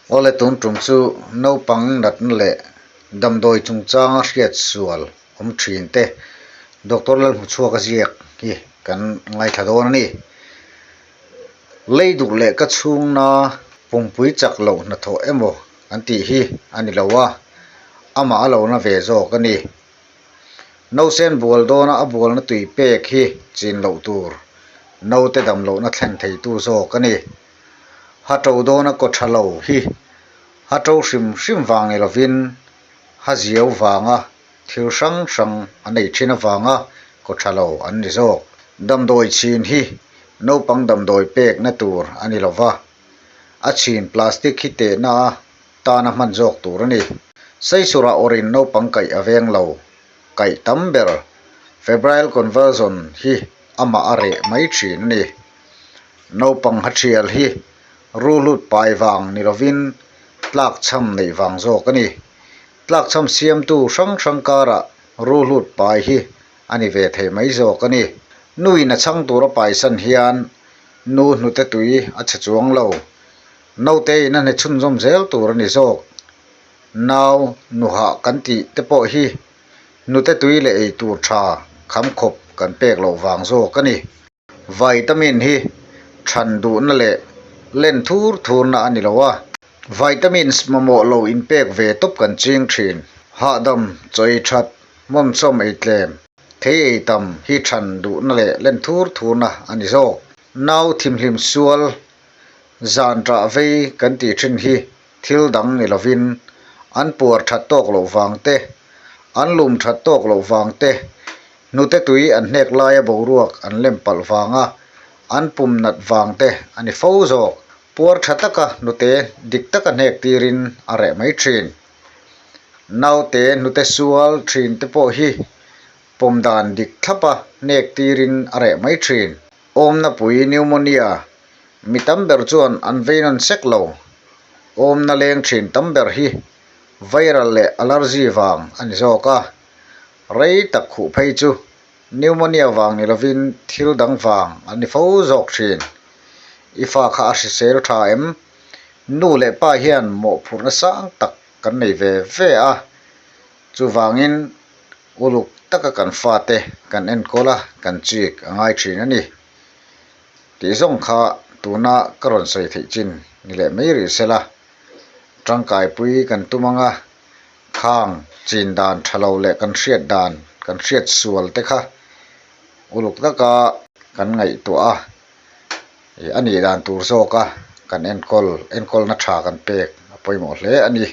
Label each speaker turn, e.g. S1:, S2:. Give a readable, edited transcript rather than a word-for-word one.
S1: Awle tun tum chu naupang natna leh damdawi chungchanga hriat sual awm thin te Doctor Lalhmuchhuaka ziak hi kan ngaithla dawn a ni. Lei duh leh ka chhungna pumpui chak loh hnathawh emaw an tih hi a ni lo a, amah a lo na ve zawk a ni. Nausen bual dawna a bualna tui pek hi chin loh tur naute dam lohna thlen theitu zawk a ni. Ha to dawna kaw tha lo hi ha to hrim hrim vang ni lovin ha ziau vanga thil hrang hrang an ei thin avanga kaw tha lo an ni zawk. Damdawi chhin hi naupang damdawi pekna tur a ni lova, a chhin plastic hi tehna a tana hman zawk tur a ni. Saisura awrin naupang kaih a veng lo, kaih tam ber febrile convulsion hi amah a reh mai thin a ni. Naupang ha thial hi ruhlut pai vang ni lovin tlakchham neih vang zawk a ni. Tlakchham siamtu hrang hrang karah ruhlut pai hi a ni ve thei mai zawk a ni. Nuin a chhang tur a paisan hian nu hnute tui a chhe chuang lo. Naute in a hne chhunzawm zel tur a ni zawk. Nau nuhah kan tih te pawh hi hnute tui leh ei tur tha kham khawp kan pek loh vang zawk a ni. Vitamin hi than duhna leh len thur thurna a ni lo a. Vitamins mamawh lo inpek ve tawp kan ching thin. Hahdam, chawi that, hmawmsawm ei tlem, thei ei tam hi than duhna leh len thur thurna a ni zawk. Nau thimhlim sual Zan ṭah vei kan tih ṭhin hi thil dang ni lovin an puar ṭhat tawk loh vang te, an lum ṭhat tawk loh vang te, hnute tui an hnek laia boruak an lem palh vanga an pum nat vang te a ni fo zawk. Puar ṭha taka hnute dik taka hnek tirin a reh mai ṭhin. Naute hnute sual ṭhin te pawh hi pawm dan dik thlapa hnek tirin a reh mai ṭhin. Awmna pui pneumonia mi tam ber chuan an vei nawn sek lo. Awmna leng thin tam ber hi viral leh allergy vang a ni zawk a. Rei tak khuh phei chu pneumonia vang ni lovin thil dang vang a ni fo zawk thin. I fa kha a hrisel tha em? Nu leh pa hian mawhphurhna sang tak kan nei ve ve a. Chuvangin Uluk taka kan fate kan enkawl a, kan chik a ngai thin a ni. Tih zawng kha tuna ka rawn sawi theih chin ni leh mai rih sela, tangkaipui kan tum anga khang chin dan tha lo leh kan hriat dan, kan hriat sual te kha uluk taka kan ngaihtuah a, ih a nih dan tur zawka kan enkawl, enkawlna tha kan pek a pawimawh hle a ni.